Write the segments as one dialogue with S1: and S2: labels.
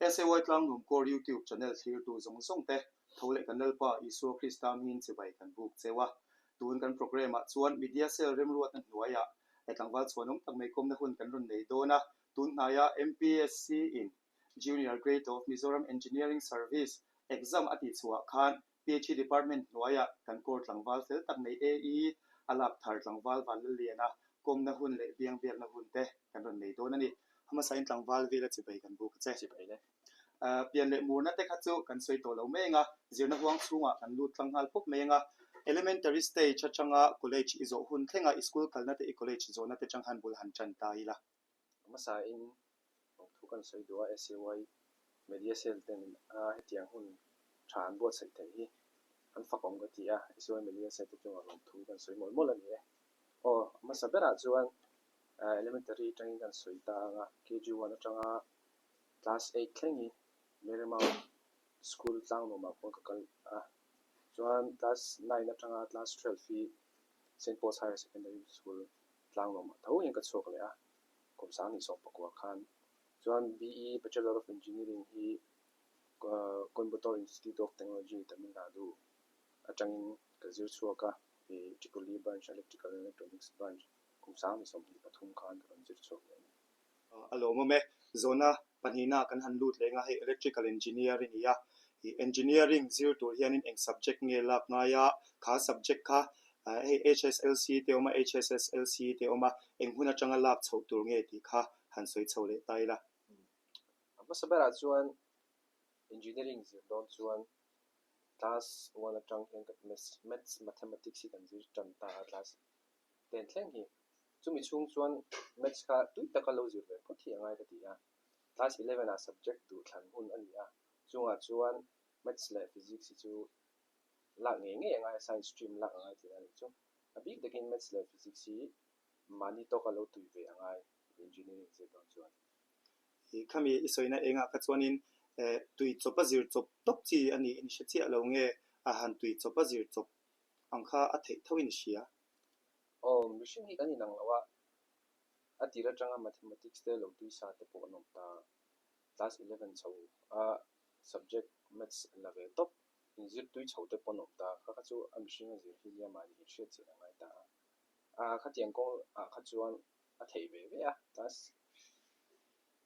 S1: SAY Tlangnuam Core YouTube channel thlirtu zawng zawng te tho leh kan Lalpa Isua Krista hmingin chibai kan buk cheu a. Tun kan programme ah chuan Media Cell remruatna hnuaiah he tlangval chhuanawm tak mai kawmna hun kan rawn nei dawn a. Tun hnaia MPSC in Junior Grade of Mizoram Engineering Service exam a tihchhuah khan PHE Department hnuaiah kan Core tlangval fel tak mai AE a lak thar tlangval Vanlalliana kawmna hun leh biang biakna hun te kan rawn nei dawn a ni. Hmasain tlangval vela chibai kan buk a che.
S2: Chibai le.
S1: Pian leh murna te kha chu kan sawi tawh lo mai ang a, zirna huang chhungah kan lut tlang nghal pawp mai ang a. Elementary stage atanga college i zawh hun thlenga i school kalna te i college zawhna te chang han bul han tan ta ila.
S2: Hmasain Lawmthu kan sawi duh a, SAY Media Cell ten a hetiang hun tha an buatsaih theih hi an fakawm ka ti a, SAY Media Cell te chungah lawmthu kan sawi mawlh mawlh a ni e. Aw, a hmasa berah chuan Elementary atangin kan sawi ta ang a, KG one atanga Class eight thleng hi Marymount School tlangnuamah khuan ka kal a, chuan Class nine atanga Class 12 hi Saint Paul's Higher Secondary School tlangnuamah tho hian ka chhuak leh a. kum 2019 khan chuan BE Bachelor of Engineering hi Coimbatore Institute of Technology Tamil Nadu atangin ka zir chhuak a, Triple E branch Electrical and Electronics branch kum 2023 khan ka rawn zir chhuak leh a ni.
S1: A lawmawm e, zawhna pahnihna kan han lut leh nga hei Electrical Engineer i ni a, Engineering zir tur hianin eng subject nge lak ngai a, kha subject kha Hei HSLC te awm a, HSSLC te awm a, eng hun atanga lak chhoh tur nge tih kha han sawi chho leh ta ila.
S2: A hmasa berah chuan Engineering zir dawn chuan class one atang hian Maths, Mathematics hi kan zir tan ta a, class ten thleng hi. Chumi chhung chuan Maths kha tui taka lo zir ve phawt hi a ngai ka ti a. Class 11 ah subject duhthlan hun a ni a, chungah chuan Maths leh Physics hi chu lak ngei ngei a ngai a, science stream lak a ngai tih a nih chu. A bik takin maths leh physics hi mahni tawka lo tui ve a ngai engineering zir dawn chuan.
S1: I khami i sawina engah kha chuanin tui chawp a zir chawp tawp chi a nih in hre chiah lo nge a han tui chawp a zir chawp ang kha a theih tho in hria.
S2: Aw, mihring hi kan inang lo a, a tir atanga mathematics te lo tui sa te pawh an awm ta, class 11 chho a subject maths la ve tawp. Inzir tui chho te pawh an awm ta, kha kha chu a mihring a zir hi nia mahni inhriat chian a ngai ta a. A khatiang kawng ah kha chuan a theih ve ve a, class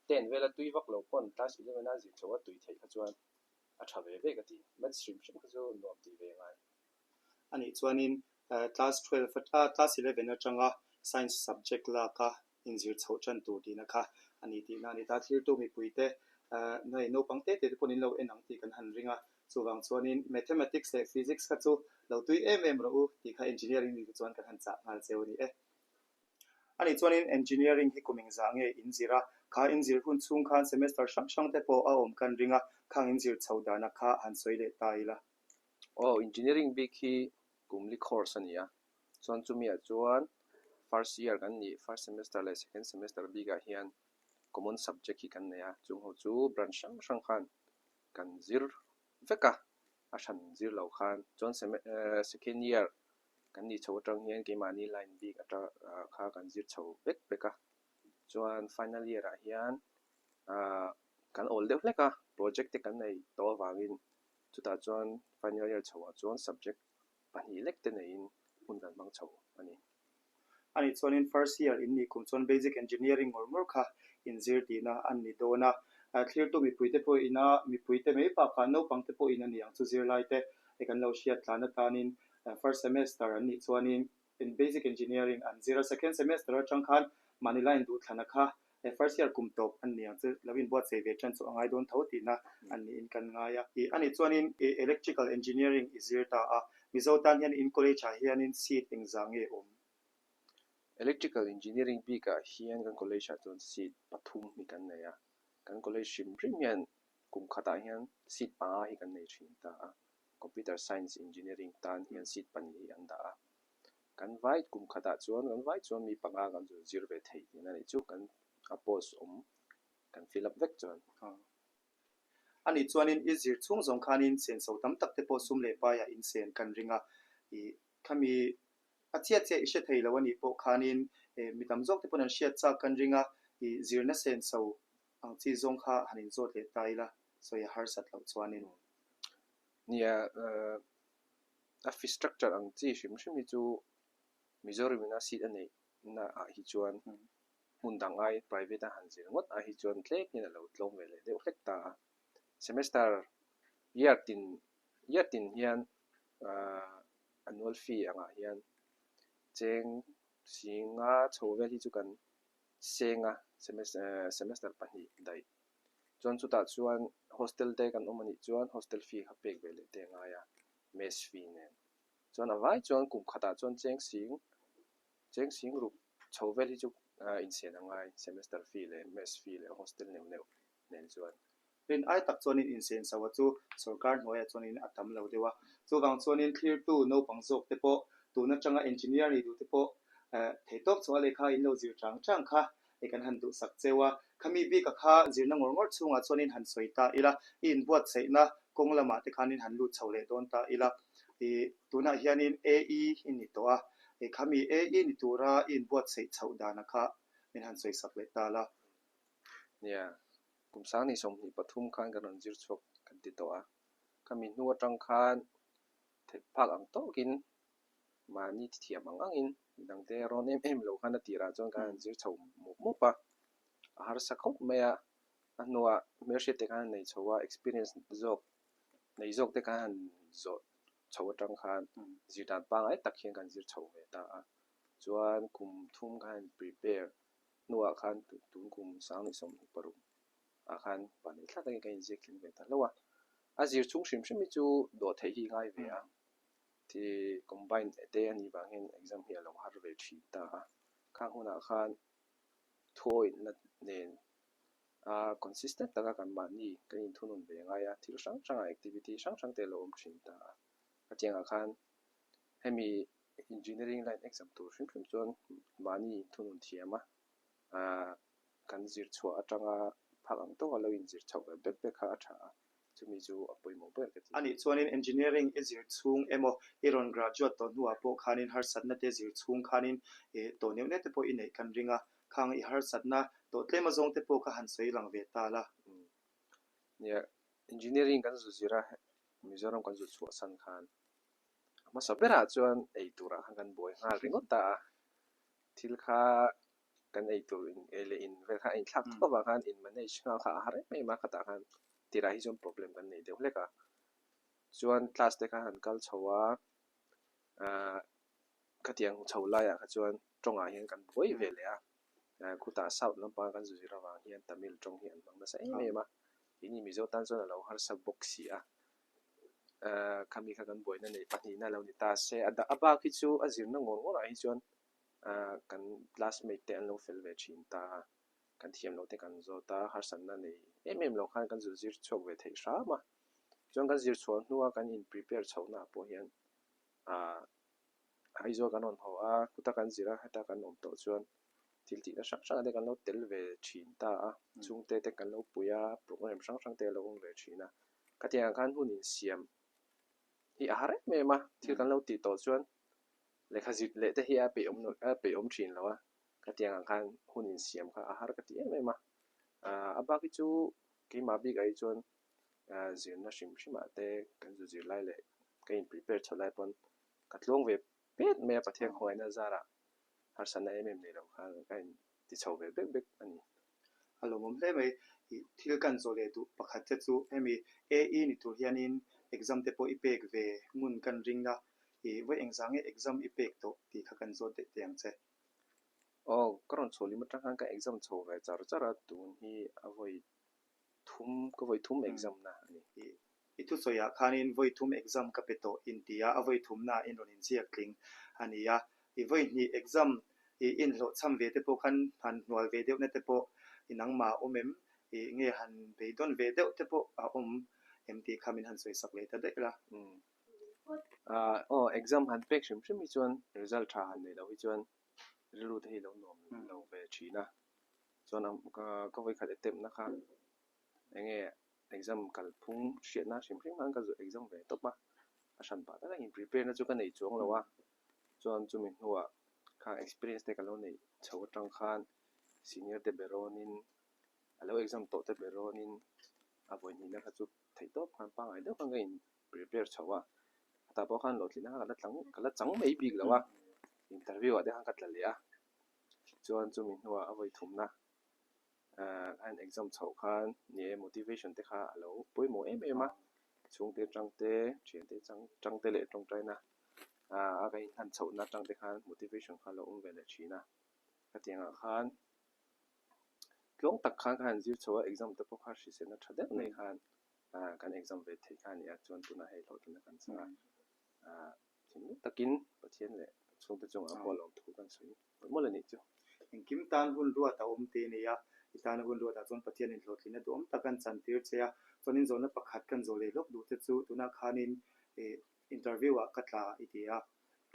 S2: ten vela tui vak lo pawn class 11 a zir chho a tui theih kha chuan a tha ve ve ka ti. Maths hrim hrim kha chu nuam tih ve ngai.
S1: Anih chuanin class 12 class 11 atanga science subject lak a inzir chhoh tan tur tihna kha a ni tihna a ni ta. Thlirtu mipuite hei naupang te te te pawhin in lo en ang tih kan han ring a, chuvang chuanin Mathematics leh Physics kha chu lo tui em em rawh u tih kha Engineering ni te chuan kan han chah nghal cheu a ni e. A nih chuanin Engineering hi kum engzah nge in zir a, kha inzir hun chhung khan semester hrang hrang te pawh a awm kan ring a, khang inzir chho dana kha han sawi leh ta ila.
S2: Aw, Engineering bik hi kum li course a ni a, Chuan chumiah chuan first year kan nih first semester leh second semester bikah hian common subject hi kan nei a, chung ho chu branch hrang hrang khan kan zir vek a, a hran zir lo khan. Chuan second year kan nih chho atang hian keimahni line bik atang kha kan zir chho vek vek a, chuan final year ah hian ah kan awl deuh hlek a, project te kan nei tawh avangin chutah chuan final year chhoah chuan subject pahnih lek te neiin hun kan hmang chho a ni.
S1: A nih chuanin first year in nih kum chuan basic engineering ngawr ngawr kha inzir tihna a ni dawn a. Thlirtu mipuite pawh ina mipuite mai bakah naupangte pawh in a ni ang chu zirlaite hei kan lo hriat tlan atanin first semester an nih chuanin basic engineering an zir a, second semester atang khan mahni line duhthlana kha He first year kum tawp an ni ang chu lo inbuatsaih ve tan chu a ngai dawn tho tihna an niin kan ngai a. I anih chuanin i electrical engineering i zir ta a, Mizo tan hian in college ah hianin seat engzah nge awm?
S2: Electrical engineering bikah hian kan college ah chuan seat pathum hi kan nei a, kan college hrim hrim hian kum khatah hian seat panga hi kan nei thin ta a, computer science engineering tan hian seat pahnih hi an dah a. Kan vai kum khatah chuan kan vai chuan mi panga kan zun zir ve thei tihna nih chu kan a post awm kan fill up vek chuan.
S1: A nih chuanin i zir chhung zawng khanin senso tam tak te pawh sum leh paiah in sen kan ring a, i khami a chiah chiah i hre thei lo a nih pawh khanin mi tam zawk te pawn an hriat chak kan ring a, i zirna senso. Ang chi zawng kha han inzawt leh ta ila, sawi a harsat loh chuanin.
S2: Nia, a fee structure ang chi hrim hrim hi chu Mizoram ina seat a neih na ah hi chuan hmun dang ai private a han zir ngawt ah hi chuan tlem hian a lo tlawm ve leh deuh hlek ta a. Semester year tin year tin hian annual fee angah hian cheng singa chho vel hi chu kan seng a semester pahnih daih. Chuan chutah chuan hostel te kan awm a nih chuan hostel fee kha pek ve leh te a ngai a, mess fee nen. Chuan a vai chuan kum khatah chuan cheng sing cheng sing ruk chho vel hi chu insen a ngai semester fee leh mess fee leh hostel neuh neuh nen chuan.
S1: Rin ai tak chuanin insen soa chu sorkar hnuaiah chuanin a tam lo deuh a. Chuvang chuanin thlirtu naupang zawk te pawh tun atanga engineer nih duh te pawh theihtawp chhuah lehkha in lo zir chang chang kha i kan han duhsak cheu a. Khami bika kha zirna ngawr ngawr chhungah chuanin han sawi ta ila, i inbuatsaihna kawng lamah te khanin han lut chho leh dawn ta ila. I tunah hianin AE i ni tawh a, i khami AE ni tura i inbuatsaih chhoh dana kha min han sawisak leh ta la.
S2: Nia, kum sang ni 23 khan kan rawn zir chhuak kan ti tawh a. Khami hnu atang khan theih phak ang tawkin mahni thiam ang angin midangte rawn em em lo khan a tirah chuan kan han zir chho mup mup a, a harsa khawp mai a, a hnuah hmelhriat te khan han nei chho a, experience zawk nei zawk te khan han zawh chho atang khan zir dan pangngai tak hian kan zir chho ve ta a, chuan kum thum khan han prepare hnuah khan tun kum 2026 ah khan pahnih thla takin kan inziak tling ve ta hlauh a, a zir chhung hrim hrim hi chu dawhtheih hi ngai ve a. Ti combine te a nih vang hian exam hi a lo har ve thin ta a, khang hunah khan thuawihna nen a consistent taka kan mahni kan inthunun ve ngai a, thil hrang hrangah activity hrang hrang te a lo awm thin ta a, khatiangah khan hemi engineering line exam tur hrim hrim chuan mahni inthunun thiam a, ah kan zir chhuah atanga phak ang tawka lo inzir chhoh ve bek bek kha a tha a. Chumi chu a pawimawh ber ka ti.
S1: A nih chuanin engineering i zir chhung emaw i rawn graduate tawh hnuah pawh khanin harsatna te zir chhung khanin tawh neuh neuh te pawh i neih kan ring a, khang i harsatna tawh tlem azawng te pawh kha han sawi lang ve ta la.
S2: Nia, engineering kan zu zir a, Mizoram kan zu chhuahsan khan a hmasa berah chuan ei turah khan kan buai nghal ringawt ta a, thil kha kan ei tur in ei leh in vel khan a inthlak thawk avang khan in manage nghal kha a har em em a, khatah khan tirah hi chuan problem kan nei deuh hlek a, chuan class te khan han kal chho a, ahh khatiang chho laiah kha chuan tawngah hian kan buai ve leh a, ahh khutah south lampanga kan zu zir avang hian Tamil tawng hi an hmang nasa em em a, keini Mizo tan chuan a lo harsa bawk si a, ahh khami kha kan buaina neih pahnihna lo ni ta se, a bak hi chu a zirna ngawr ngawrah hi chuan Ahh kan classmate te an lo fel ve thin ta a, kan thiam loh te kan zawt a, harsatna nei em em lo khan kan zir zir chhuak ve theih hram a. Chuan kan zir chhuah hnua kan in prepare chhohna ah pawh hian ahh Aizawl kan rawn haw a, khuta kan zir a, heta kan awm tawh chuan thil tihna hrang hrang ah te kan lo tel ve thin ta a, chhungte te kan lo pui a, program hrang hrang te a lo awm ve thin a. Khatiang ah khan hun insiam hi a har em em a, thil kan lo tih tawh chuan Lehkha zit leh te hi a peihawm lo a peihawm thin lo a, khatiang ang khan hun insiam kha a har ka ti em em a. Aaa a bak hi chu keimah bik ah hi chuan aaa zirna hrim hrim ah te kan zu zir lai leh ka in prepare chho lai pawn ka tluang ve pet mai a Pathian khawngaihna zarah harsatna em em nei lo khan ka in ti chho ve bek bek a ni.
S1: A lawmawm hle mai. I thil kan zawh leh duh pakhat te chu hemi AE ni tur hianin exam te pawh i pek ve ngun kan ring a, i vawi engzah nge exam i pek tawh tih kha kan zawt daih teh ang che.
S2: Aw, ka rawn chho lim atang khan ka exam chho ve char char a, tun hi a vawi thum, ka vawi thum exam na a ni.
S1: I I thusawiah khanin vawi thum exam ka pe tawh inti a, a vawi thumnaah in rawn inziak tling a ni a. I vawi hnih exam i inhlawhchham ve te pawh khan han hnual ve deuhna te pawh i nangmah a awm em? I nge han beidawn ve deuh te pawh a awm em tih kha min han sawisak leh ta daih la.
S2: Aw, exam han pek hrim hrim hi chuan result tha han neih loh hi chuan rilru te hi lo nuam lo ve thin a. Chuan ka vawi khat attempt na kha enge Exam kalphung hriatna hrim hrim khan ka zawh exam ve tawp a, a hran pah tak a in prepare na chu ka nei chuang lo a, chuan chumi hnuah kha experience te ka lo neih chho atang khan senior te be rawnin. A lo exam tawh te ber rawnin a vawi hnihna kha chu theih tawp khan pangngai deuh khan ka in prepare chho a, tah pawh khan hlawhtlinna kha ka la tlang ka la chang mai bik lo a, interview ah te khan ka tla leh a, chuan chumi hnuah a vawi thumna ahh a in exam chhoh khan ni e motivation te kha a lo pawimawh em em a, chhungte atang te thiante atang tang te leh tawngtaina ahh a ka inhlan chhohna atang te khan motivation kha a lo awm ve leh thin a, khatiang ah khan Tlawng tak khan ka han zir chho a, exam te pawh kha hriselna tha deuh nei khan kan exam ve thei kha a ni a, chuan tunah hei hlawhtlinna kan chang a, thinlung takin Pathian leh chhungte chungah pawh lawmthu kan sawi mawlh mawlh a nih chu.
S1: Engkim tan hun ruat a awm tih a ni a, i tana hun ruatah chuan Pathianin hlawhtlinna duhawm tak an chantir che a, chuanin zawhna pakhat kan zawh leh lawk duh te chu tunah khanin interview ah ka tla i ti a,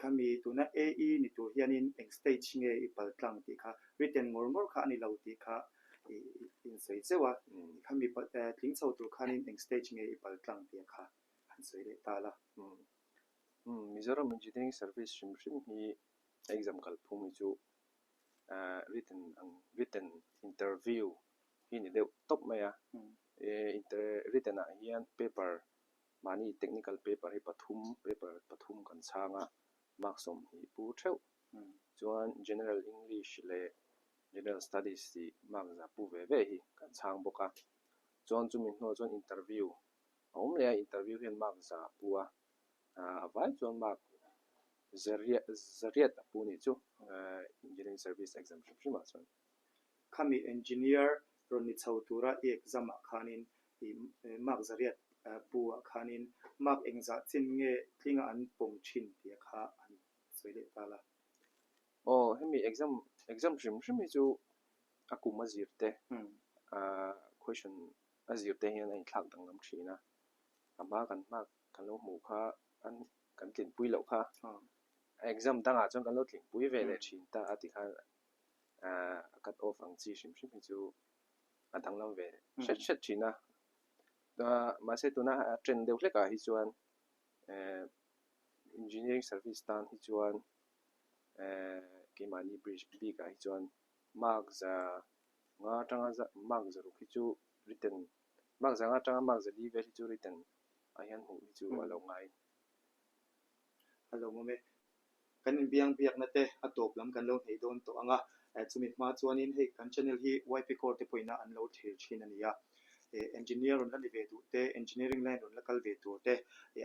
S1: Khami tuna AE ni tur hianin eng stage nge i pal tlang tih kha written ngawr ngawr kha a ni lo tih kha i insawi zeuh a. Khami tling chho tur khanin eng stage nge i pal tlang tih kha han sawi leh ta la.
S2: Mizoram Engineering Service hrim hrim hi a exam kalphung hi chu written ang written interview hi ni deuh tawp mai a. Written ah hian paper Mahni technical paper hi pathum, paper pathum kan chhang a, mark 20 pu theuh. Chuan General English leh General Studies tih mark za pu ve ve hi kan chhang bawk a. Chuan chumi hnuah chuan interview a awm leh a, interview hian mark za a pu a, a vai chuan mark zariat zariat a pu nih chu Engineering Service exam hrim hrimah chuan.
S1: Khami engineer rawn ni chho tura i exam ah khanin I mark zariat pu ah khanin mark engzah chin nge tlinga an pawm thin tih kha an sawi leh ta la.
S2: Aw, hemi exam exam hrim hrim hi chu a kum a zir te, question a zir te hian a inthlak danglam thin a. A hma kan mark kan lo hmuh kha an kan tlinpui loh kha a exam dangah chuan kan lo tlinpui ve leh thin ta a ti khan a cut off ang chi hrim hrim hi chu a danglam ve hret hret thin a. Mahse tuna a trend deuh hlekah hi chuan engineering service tan hi chuan keimahni bridge bikah hi chuan mark za nga atanga mark za ruk hi chu written mark za nga atanga mark za li vel hi chu written ah hian hmuh hi chu a lo ngai.
S1: A lo awm e. Kan inbiang biakna te a tawp lam kan lo hneih dawn tawh ang a, chumi hma chuanin hei kan channel hi YP Core te pawhin an lo thlir thin a ni a, engineer rawn la ni ve duh te, engineering line rawn la kal ve tur te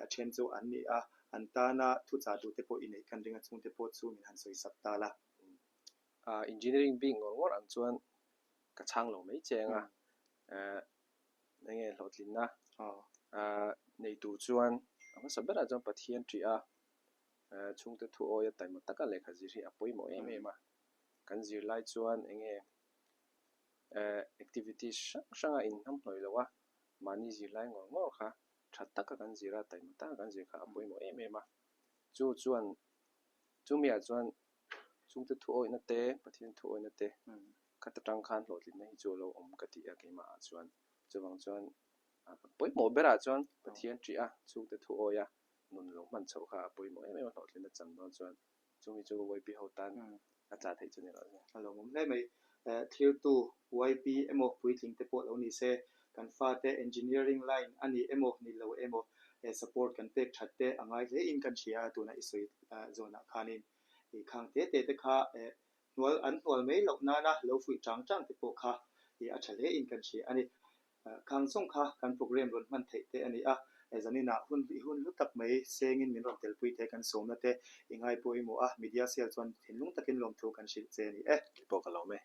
S1: a then chu an ni a, an tana thuchah duh te pawh i neih kan ring a chungte pawh chu min han sawi sak ta la.
S2: Engineering bik ngawr ngawr ang chuan ka chhang lo mai che ang a, enge hlawhtlinna nei tur chuan a hmasa berah chuan Pathian ṭih a, Chhungte thu awia taima taka lehkha zir hi a pawimawh em em a, kan zir lai chuan enge activities hrang hranga inhnamhnawih loh a, mahni zir lai ngawr ngawr kha tha taka kan zir a, taima taka kan zir kha a pawimawh em em a. Chu chuan chumiah chuan chhungte thu awihna te, Pathian thu awihna te khat atang khan hlawhtlinna hi chu a lo awm ka ti a keimahah chuan. Chuvang chuan a pawimawh berah chuan Pathian ṭih a, chhungte thu awia nun lo hman chhoh kha a pawimawh em em a, hlawhtlinna chan dawn chuan chumi chu YP ho tan a tla theih chu ni lo.
S1: A lo awm hle mai. Thirtu YP emaw puitling te pawh lo ni se, kan fate engineering line a ni emaw ni lo emaw support kan pek that te a ngai hle in kan hria a, tuna i sawi zawnah khanin i khang te te te kha hnual an hnual mai loh nana lo fuih chang chang te pawh kha a tha hle in kan hria a ni. Khang zawng kha kan programme rawn hman theih te a ni a, zaninah hun i hun hlu tak mai sengin min rawn telpui te kan sawmna te i ngai pawimawh a, media cell chuan thinlung takin lawmthu kan hrilh che a ni e.
S2: Kei pawh ka lawm e.